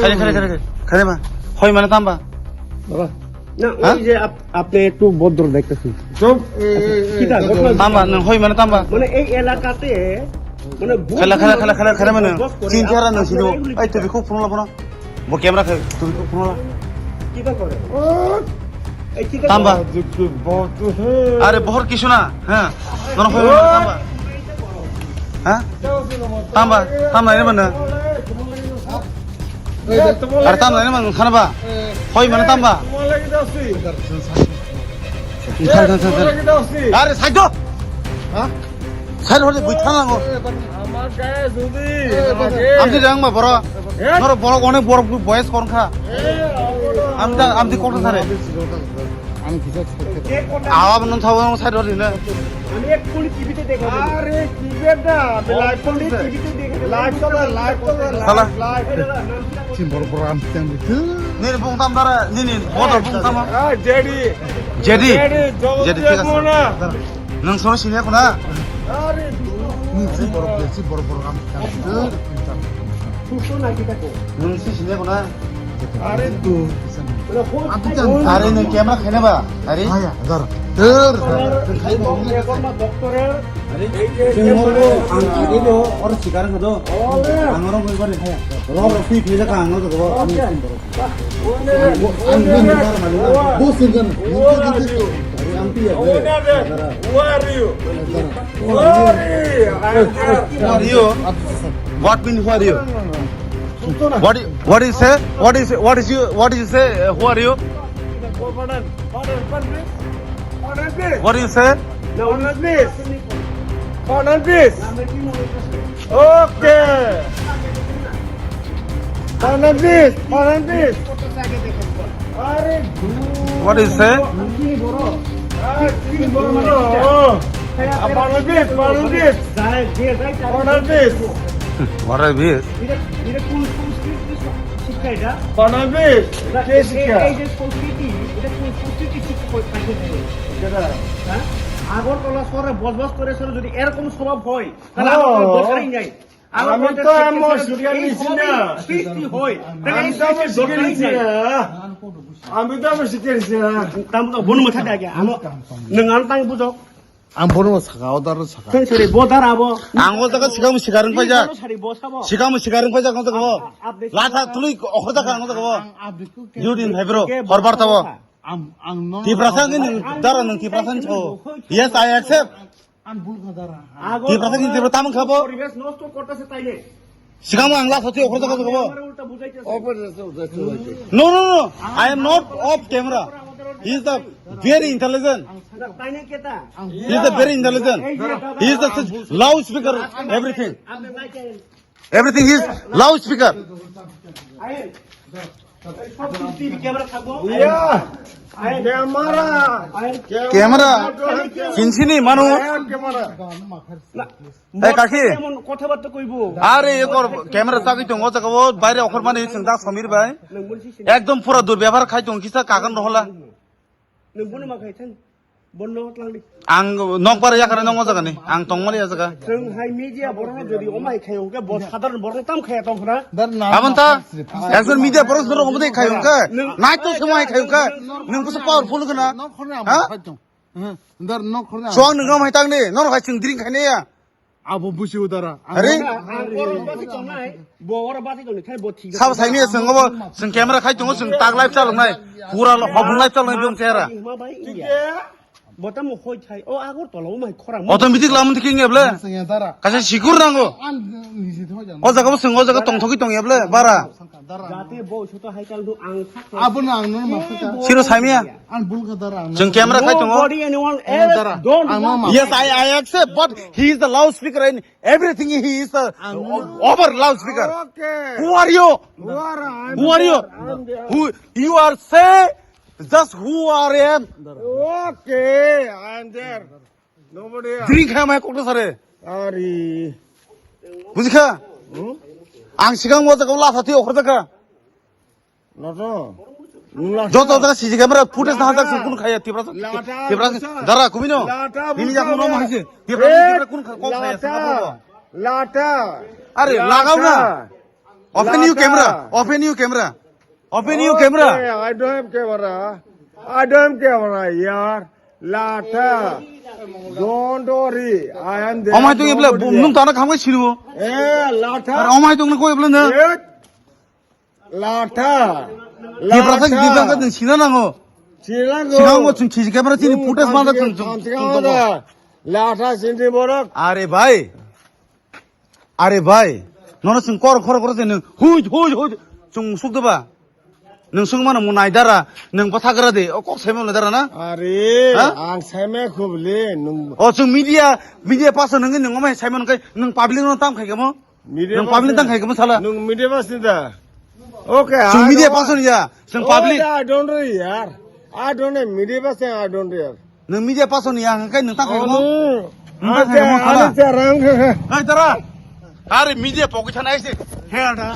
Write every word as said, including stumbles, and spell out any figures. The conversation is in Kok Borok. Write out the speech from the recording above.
খালি, খালি, খালি, খালি। খালি মা। হই মানে তাম্বা। বাবা, না, হ্যাঁ? ওই যে আপ-, আপনি একটু ভদ্র দেখতেছেন। চুপ। এ, এ, এ, কিতা, এ, ঘটনা? তাম্বা, না, হই মানে তাম্বা। মানে এই এলাকাতে, মানে ভুল খালা, খালা, ভুল খালা, খালা, খালা মানে। বসবাস করে, চিন চেহারা আপনারা না ছিল। এগুলি এই, তুই খুব ফোন লাগবো না। বো ক্যামেরা খাই, তুই খুব ফোন লাগবো। কিতা করে? ও, এই কিতা তাম্বা। করে? আরে, বহর কিছু না। হ্যাঁ। তোর হই মানে তাম্বা। হ্যাঁ? তাম্বা, তাম্বা, এনে মানে। Are tam nai mang khana ba? Hoi mane tam ba? Thar, thar, thar, thar. Are side do. Ha? Side hor de bui thang lango. Amar gaya jodi. Amti jang ba boro. Noro boro onek boro boyes kon kha. Amta amti kok thare. আমি কিসব করতে পারি? আওয়াজ নন থাকো, সাইড হরি না। আমি এক্ষুনি টিভিতে দেখে দেবো। আরে, কি বেটা? আমি লাইভ করছি। টিভিতে দেখে দেবো। লাইভ চলে, লাইভ চলে, সালা। Live, live. চিন বড় বড় আমি চান দিতে। নে, নে, বং তাম দারা, নে, নে, বড় বং তাম। আ, জেডি। জেডি। জেডি, জগৎ জেডি, ঠিক আছে। দেখবো না। নং সরো সিনে কোনা? আরে, নে, চিন বড় বড়, চিন বড় বড় আমি চান দিতে। সুস্থ নাকি দেখো? নং সি সিনে কোনা? আরে তো। Are nung camera khaina ba? Are? Haya, dar. Der. Are? Chwng horo ang age do oro sikar kha do. Ang oro goi bari haya. Ro ro phi phi jakha ang oro go. Ang ni bar mali. Bo singan. Ang pi ya. Who are you? Who are you? Who are you? What mean who are you? What i-, what is say? What is, what is you, what is you say? Uh, who are you? Pardon, pardon, pardon, please. Pardon, please. What do you say? No, pardon, please. Pardon, please. Okay. Pardon, please. Pardon, please. What do you say? Pardon, please. Pardon, please. Pardon, please. What are these? এটা, এটা কোন সংস্কৃতি শি-, শিক্ষা এটা? বানাবে? এটা, কে এই, শিক্ষা? এই যে সংস্কৃতি, এটা কোন সংস্কৃতি শিক্ষা করে পাঠিয়ে দেবে? কেটা? হ্যাঁ? আগরতলা শহরে বসবাস করে শহরে যদি এরকম স্বভাব হয়, তাহলে হ্যাঁ। আমার কোনো দরকারই নাই। আমার আমি বলতে তো শিক্ষা এমন ছাড়া যদি শিক্ষা এই নিছি স্বভাবই না। সৃষ্টি হয়, তাহলে আমি এই তো আমার সৃষ্টির শিক্ষা দরকারই নিছি নাই। না। আমি তো আমার শিক্ষা নিছি না। তাহলে তো বন মাথা দেখে, আমার, নং আন তাই বুঝো। Ang bono saka, o daro saka. Tei sori, bo dara abo. Ang o jaga sikamo sikareng paijak. Sori, bo sabo. Sikamo sikareng paijak ang o jaga bo. Latha tului okhor jaga ang o jaga bo. Ang abdi ko ke. Judin hai bro, ke horbar tabo. Ang, ang no. Tiprasa ni dara nang Tiprasa ni cho. Yes, I accept. Ang bul ka dara. Tiprasa ni Tiprasa tamang khabo. পরিবেশ নষ্ট করতেছে তাইলে। Sikamo ang last hoti okhor jaga jaga bo. No, no, no. I am not off camera. He is the very intelligent. He is the very intelligent. He is the loudspeaker. Everything. Everything is loudspeaker. Yeah, camera. Camera. কিনছিনি মানুষ? ক্যামেরা। এ, কাকি। এমন কথাবার্তা কইবো। আরে, এ কর, ক্যামেরা চাবি তো, ও জায়গা, ও বাইরে অখর মানে, এই চিন্তা, সমীর ভাই। একদম পুরা দুর্ব্যবহার খাই তো, কিসা কাকান রহলা। Nung bono ma khai thang. Bono tlang di. Ang nok bar ya kare nok ma jaga ni. Ang tong mani ya jaga. Chwng hai media borok no jodi omai khai hwnkhe bo sadharon borok no tam khaya tong khna. Dar na. Abon ta. Ekjon media borok no omai khai hwnkhe. Nai to se mai khai hwnkhe. Nung kusa powerful khna. Ha? Dar nok khorna. Chwng nung no mai tang ni. Nok khai chwng dring khai ne ya. Abo busi udara. Are? Ang oro basi tongnai, bo oro basi tongnai, khai bo thik. Sabo saimi sing obo, sing camera khai tongo, sing tak live chalongnai. Pura lo hobung live chalongnai biyong chera. Hima bai India. Bo tamo hoi thai, o Agartala o mai khorang. Automatic lamon tiking eble. Sing ya dara. Kaisa sikur nango. Ang nisi thoi jang. O jaga bo sing, o jaga tongthoki tong eble, bara. Jate bo soto hai kal do ang thak. Abo na ang no ma thak. Siro saimiya. Ang bul ka dara ang. Chwng camera khai tongo. Nobody, anyone else, dara. Don't. Yes, I, I accept, but he is the loudspeaker and everything he is the o-, over loudspeaker. Okay. Who are you? Who are, I'm Who are you? There, I'm there. Who you are say just who are am? Okay, I'm there. Nobody else. Drink kha mai kokta sare. Ari. Bujikha? Hmm? Ang sigang mo jaga la thati okhor jaga. Noto. Joto jaga C C camera footage na hajak kun khaya Tiprasa. Lata Tiprasa. Dara kumino. Lata Nini busa jaga no be. Mahise. Tiprasa Eh, Tiprasa kun kha kok khaya lata. Singapore. Lata. Are lata. Lagao na. Open your camera. Open your camera. Open your camera. Okay, I don't have camera. I don't have camera, yaar. Latha. Don't worry. I am there. Omai tong ebla nobody there. Nung tana khamai sinibo. Eh, latha. Ar omai tong koi ebla na. Eh, latha. Di prasa di prasa Latha. Nung sina nango. Sina nango. Sina nango, chung sisi camera sini Nung footage manda khamsi chung, chung, khamsi chung khamda. Tongo. Latha sini borok. Are bhai. Are bhai, nono chwng kor khoro khoro se nwng huj, huj, huj, chwng suk de ba? Nwng swng mano mo nai dara, nwng bwtha gra de, o kok sai mano dara na? Are, Ha? Ang sai ma khub le, nwng O chwng media, media person nwng, nwng omai sai mano kai, nwng public no tam khai kamo? Media Nwng public person. Tam khai kamo sala? Nwng media person da? Okay, Chwng I media don't person ya, chwng Oh, public. Yeah, I don't know, yaar. I don't know, media person, I don't know, yaar. Nwng media person ya, hwnkhai nwng tang khai kamo? Ano, Nwng tang khai kamo ano sala? Ano charang. Hai tara. Are media pokoi thana aise. He ada.